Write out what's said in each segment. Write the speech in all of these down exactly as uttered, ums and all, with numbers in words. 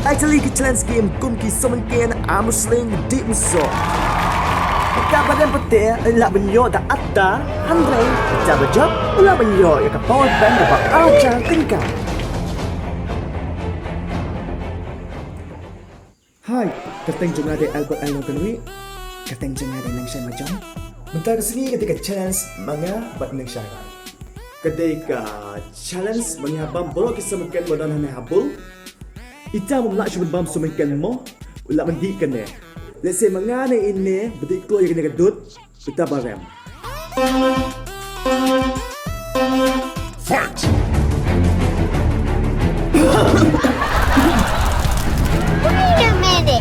Ai tylli ki challenge game kum ki sumaiken, arm wrestling, dih mynshuwa. Uta ba rem pat te u lah ban ïoh da atta, hynrei uta ba jop u lah ban ïoh ïa ka power bank kaba ar hajar tyngka. Hai, kyrteng jong nga dei Albert Ailong Kanwi. Kyrteng jong nga dei Nengshai Majong. Mynta ka sngi ka dei ka challenge ma nga bad Nengshai. Ka dei ka challenge ma ngi ha bam baroh ki sumaiken ba don hangne ha bul. Ita mum lah shu ban bam sumaiken mo, u lah ban dih kane. Lehse ma nga ne ine ba dih kloi ïa kane ka dud, uta ba rem. Fight! Wait a minute!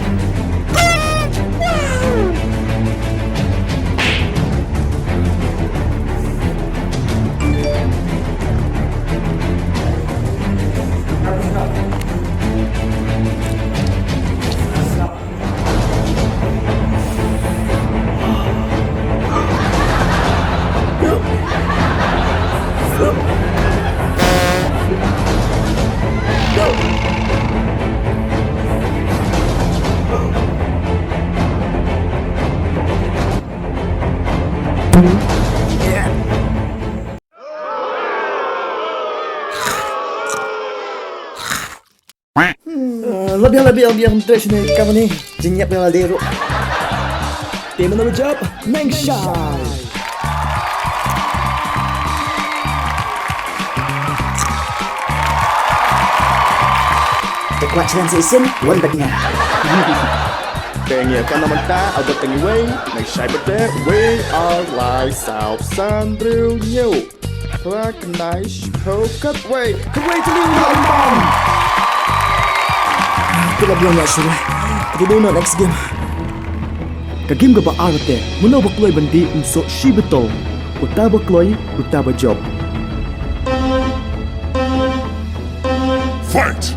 Hmm, la biang, la biang, biang treh shane ka mane. Jingïap biang la dei ruh. Te mano ba jop? Nengshai. Te kwah challenge shisien, wan bad nga. Te ngi ïa ka na mynta, Albert tang iwei, Nengshai bad te, we are live, saw san briew ñiew. Phra khyndai shiphew katwei. Katwei tylli u lah ban bam. Te la biang ïa shuh. Te dei noh next game. Ka game kaba ar te. Mano ba kloi ban dih mynshuwa shi botol. Uta ba kloi, uta ba jop. Fight!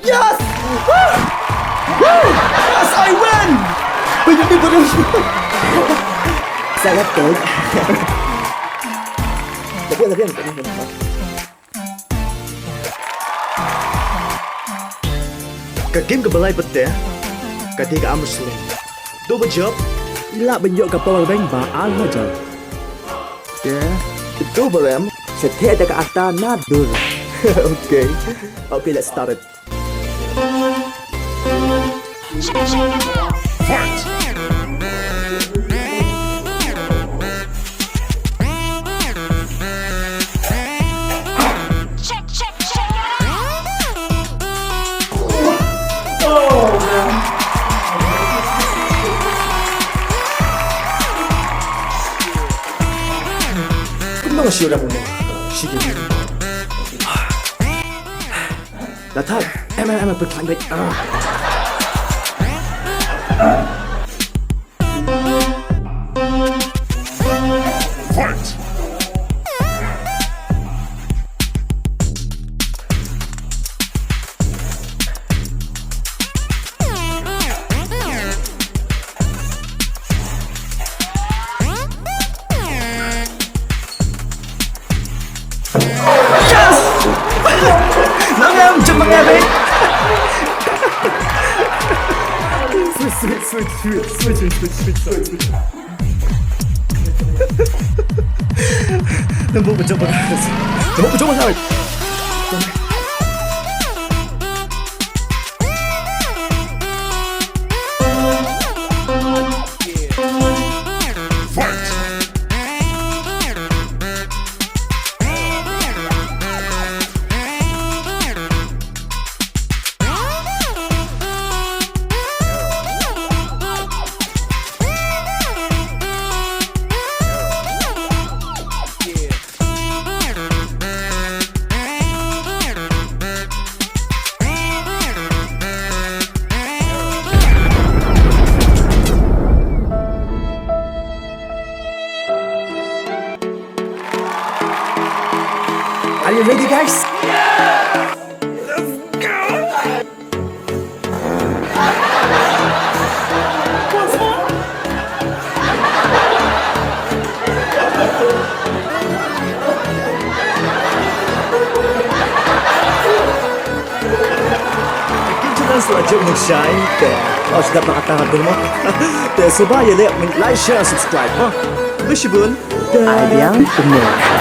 Yes! Woo! Woo! Yes, I win! Wait, wait, wait, wait. Saya kol. Tapi, tapi, tapi, tapi. Ka game kaba lai pat te ka dei ka arm wrestling. Uto ba jop i lah ban ïoh ka power bank ba ar hajar. Te uto ba rem sa theh da ka atta nadur. Okay. Okay, let's start it. Fight! Check, check, check it out. Oh, man. Kumno shi ora mo? Shi ke. La thar, em, em, em, pyrkhat beit. Ah. Fight! Yes! Nang em, jump nang em, eh? Switch, switch, switch, switch. Nang buh pejam bagas. Nang buh pejam bagas. Are you ready, guys? Ki jingïalang sa la jop ngin shai te. Oh, sdap na kata tu mo. Te sngewbha ïa leh, like, share, subscribe mo. Bishibun. Ai biang kumne.